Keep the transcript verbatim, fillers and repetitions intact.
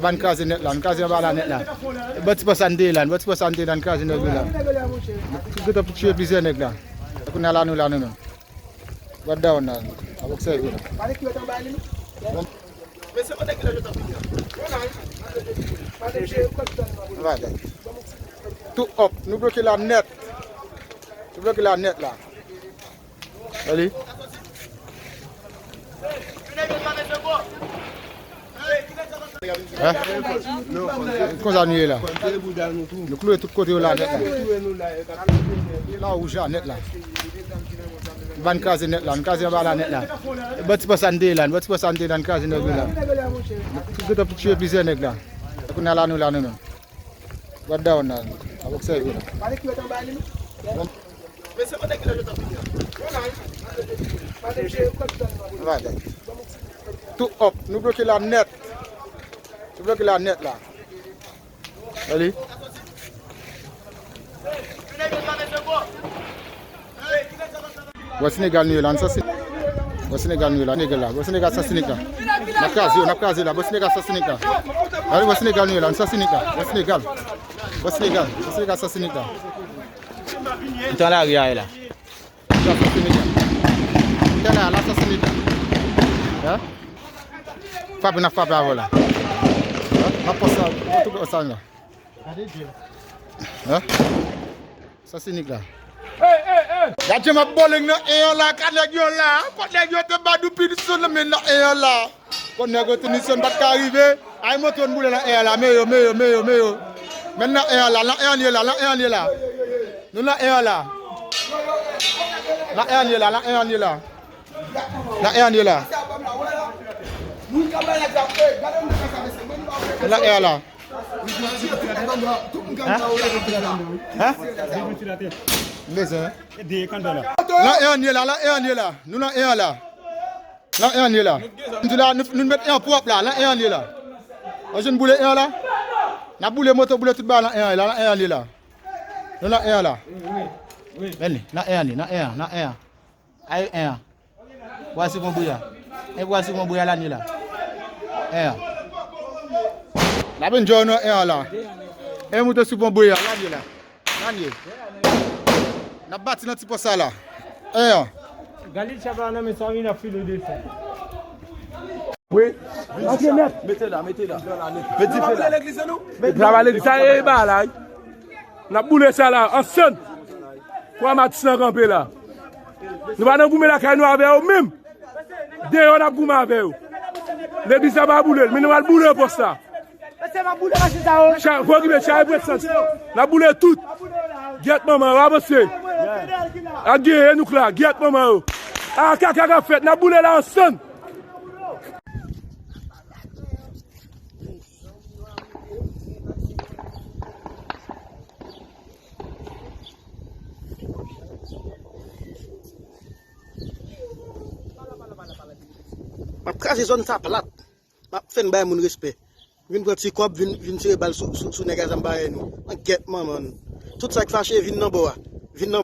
Ban kraze nèt la, n kraze anba la nèt la. Ban ti pòs sa n te ye la, ban ti pòs sa n te ye la, n kraze nèg yo la. Gentan pou tiye plizyè nèg la. Kounye a la nou la nou menm. What down la. Ap obsève la. Tout up. Nou bloke la nèt. Nou bloke la nèt la. Gade. Hein? Konsa nou ye la. Nou kloure tout kote yo la nèt la. La wouj la nèt la. Ban kraze nèt la. Nou kraze anba la nèt la. Ban ti pòs sa n te ye la. Ban ti pòs sa n te ye la. Nou kraze nèg yo la. Gentan pou tiye plizyè nèg la. Kounye a la nou la nou menm. What down la. Ap obsève la. Tout up. Nou bloke la nèt. Nou bloke la nèt la. Gade. Wè Senegal nou ye la, n sa se. Wè Senegal nou ye la, Senegal la. Wè Senegal sa sinik la. N ap kraze yo, n ap kraze la. Wè Senegal sa sinik la. Gade wè Senegal nou ye la, n sa sinik la. Wè Senegal. Wè Senegal. Wè Senegal sa sinik la. Antre nan lari a la. Sa sinik la. Antre la, la sa sinik la. Hein? Frape, n ap frape avè w la. Hein? N ap pòs sa, n ap pòs sa la. Hein? Sa sinik la. Gad jan m ap bòle nan en an la, ka nèg yo la, kot nèg yo te badou pil sou nan men nan en an la. Kot nèg yo te misyon pa t ka rive, ay monte yon boule nan en an la, men yo, men yo, men yo, men yo. Men nan en an la, nan en an ye la, nan en an ye la. Nou nan en an la. Nan en an ye la, nan en an ye la. Nan en an ye la. Nan en an la. Hein? Hein? M bezwen. Nan en an ye la, nan en an ye la. Nou nan en an la. Nan en an ye la. M di la, nou, nou met en an pwòp la, nan en an ye la. Ann jwenn boule en an la. N ap boule moto, boule tout bagay nan en an ye la, nan en an ye la. Nou nan en an la. Men li, nan en an li, nan en an, nan en an. Ay en an. Pral sou Pon Bouya. E pral sou Pon Bouya lanye la. En an. N ap enjoy nou en an la. En moute sou Pon Bouya lanye la. Lanye. N ap bati nan ti pòs sa la. En an. Galil chapa nan men sa vin ap file desann. Wi. Antre nèt. Mete la, mete la. Mete dife la. Travay legliz sa e ba la. N ap boule sa la, ansanm. Kwa matis lan kanpe la. Nou pa nan goumen lakay nou avè yo menm. Deyò n ap goumen avè yo. Legliz la pa boule l, men nou al boule pòs la. Cha-, fò okipe chay prensans. N ap boule tout. Gyèt manman yo, avanse. Ak gen enouk la, gyèt manman yo. A kaka k ap fèt, n ap boule la ansanm. M ap kraze zòn sa plat. M ap fè n bay moun respè. Vin pran ti kòb, vin, vin tire bal sou, sou, sou nèg a zam parèy nou. Nan gyèt manman n. Tout sa k fache, vin nan bò a. Vin nan